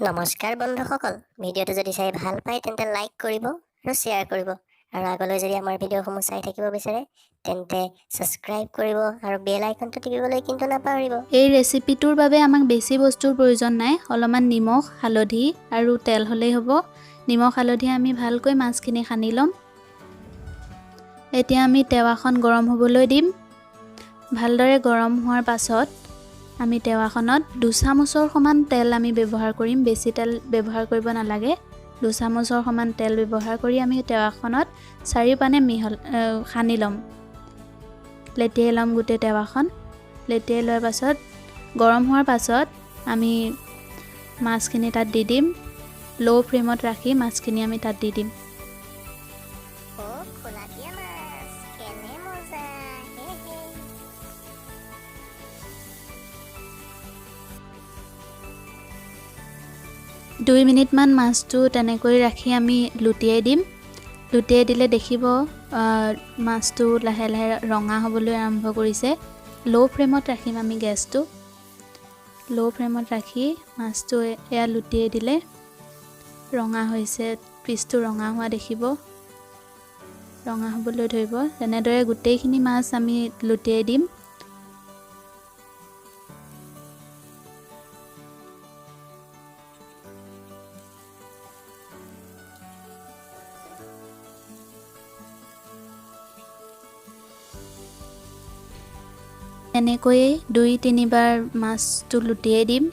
নমস্কাৰ বন্ধুসকল, ভিডিঅ'টো যদি চাই ভাল পায় তেন্তে লাইক কৰিব আৰু শ্বেয়াৰ কৰিব আৰু আগলৈ যদি আমাৰ ভিডিঅ'সমূহ চাই থাকিব বিচাৰে তেন্তে ছাবস্ক্ৰাইব কৰিব আৰু বেল আইকনটো টিপিবলৈ কিন্তু নাপাহৰিব। এই ৰেচিপিটোৰ বাবে আমাক বেছি বস্তুৰ প্ৰয়োজন নাই। অলপমান নিমখ, হালধি আৰু তেল হ'লেই হ'ব। নিমখ, হালধি আমি ভালকৈ মাছখিনি সানি ল'ম। এতিয়া আমি টেৱাখন গৰম হ'বলৈ দিম। ভালদৰে গৰম হোৱাৰ পাছত আমি টেৱাখনত দুচামুচৰ সমান তেল আমি ব্যৱহাৰ কৰিম। বেছি তেল ব্যৱহাৰ কৰিব নালাগে। দুচামুচৰ সমান তেল ব্যৱহাৰ কৰি আমি টেৱাখনত চাৰিওপানে সানি ল'ম, লেটিয়াই ল'ম গোটেই টেৱাখন। লেটিয়াই লোৱাৰ পাছত, গৰম হোৱাৰ পাছত আমি মাছখিনি তাত দি দিম। ল' ফ্লেমত ৰাখি মাছখিনি আমি তাত দি দিম। অ' খোলাতীয়া মাছ কেনে মজা, হে হে। 2 মিনিটমান মাছটো তেনেকৈ ৰাখি আমি লুটিয়াই দিম। লুটিয়াই দিলে দেখিব, মাছটো লাহে লাহে ৰঙা হ'বলৈ আৰম্ভ কৰিছে। ল' ফ্লেমত ৰাখিম আমি গেছটো। ল' ফ্লেমত ৰাখি মাছটো এয়া লুটিয়াই দিলে ৰঙা হৈছে। পিচটো ৰঙা হোৱা দেখিব, ৰঙা হ'বলৈ ধৰিব। তেনেদৰে গোটেইখিনি মাছ আমি লুটিয়াই দিম। এনেকৈয়ে দুই তিনিবাৰ মাছটো লুটিয়াই দিম।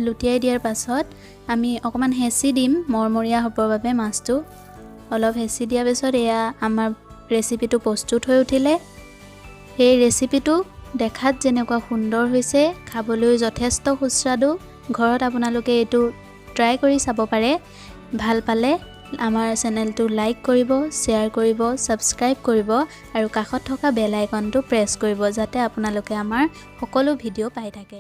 লুটিয়াই দিয়াৰ পাছত আমি অকণমান হেঁচি দিম মৰমৰীয়া হ'বৰ বাবে। মাছটো অলপ হেঁচি দিয়াৰ পিছত এয়া আমাৰ ৰেচিপিটো প্ৰস্তুত হৈ উঠিলে। এই ৰেচিপিটো দেখাত যেনেকুৱা সুন্দৰ হৈছে, খাবলৈও যথেষ্ট সুস্বাদু। ঘৰত আপোনালোকে এইটো ট্ৰাই কৰি চাব পাৰে। ভাল পালে আমাৰ চেনেলটো লাইক কৰিব, শ্বেয়াৰ কৰিব, ছাবস্ক্ৰাইব কৰিব আৰু কাষত থকা বেল আইকনটো প্ৰেছ কৰিব, যাতে আপোনালোকে আমাৰ সকলো ভিডিঅ' পাই থাকে।